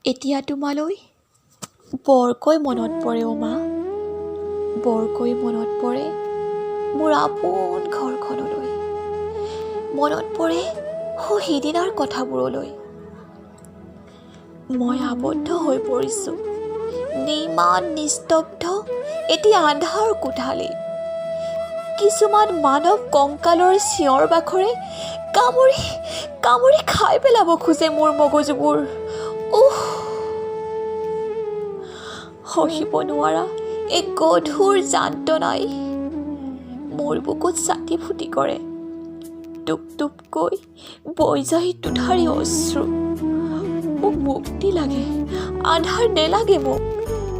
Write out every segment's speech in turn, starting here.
এতিয়া তোমালৈ বৰকৈ মনত পৰে অ' মা, বৰকৈ মনত পৰে মোৰ আপোন ঘৰখনলৈ, মনত পৰে সৌ সিদিনাৰ কথাবোৰলৈ। মই আবদ্ধ হৈ পৰিছোঁ নিৰ্মাণ নিস্তব্ধ এটি আন্ধাৰ কোঠালিত। কিছুমান মানৱ কংকালৰ চিঞৰ বাখৰে কামুৰি কামুৰি খাই পেলাব খোজে মোৰ মগজুবোৰ। উহ, সহিব নোৱাৰা এক গধুৰ যান্ত্ৰণাই মোৰ বুকুত ছাটি ফুটি কৰে। টোপ টোপকৈ বৈ যায় দুধাৰি অশ্ৰু। মোক মুক্তি লাগে, আন্ধাৰ নেলাগে মোক।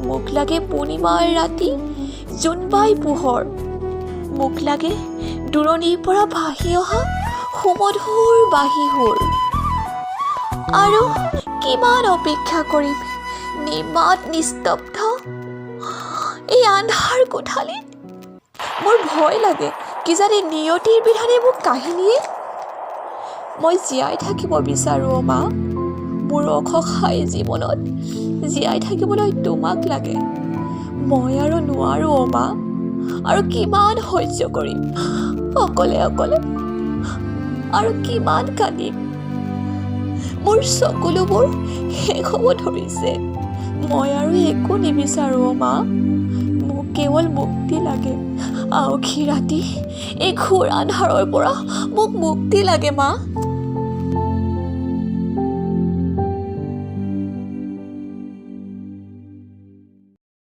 মোক লাগে পূৰ্ণিমাৰ ৰাতি জোনবাই পোহৰ। মোক লাগে দূৰণিৰ পৰা ভাহি অহা সুমধুৰ বাঁহী সুৰ। আৰু কিমান অপেক্ষা কৰিম নিৰ্মাত নিস্তব্ধ এই আন্ধাৰ কোঠালিত? মোৰ ভয় লাগে, কিজানি নিয়তিৰ বিধানে মোক কাঢ়ি নিয়ে। মই জীয়াই থাকিব বিচাৰোঁ অ' মা। মোৰ অসহায় জীৱনত জীয়াই থাকিবলৈ তোমাক লাগে। মই আৰু নোৱাৰোঁ অ' মা। আৰু কিমান সহ্য কৰিম অকলে অকলে? আৰু কিমান কান্দিম? মোৰ চকুলোবোৰ শেষ হ'ব ধৰিছে। মই আৰু একো নিবিচাৰোঁ অ' মা, মোক কেৱল মুক্তি লাগে। আউসী ৰাতি এই ঘোৰ আন্ধাৰৰ পৰা মোক মুক্তি লাগে মা।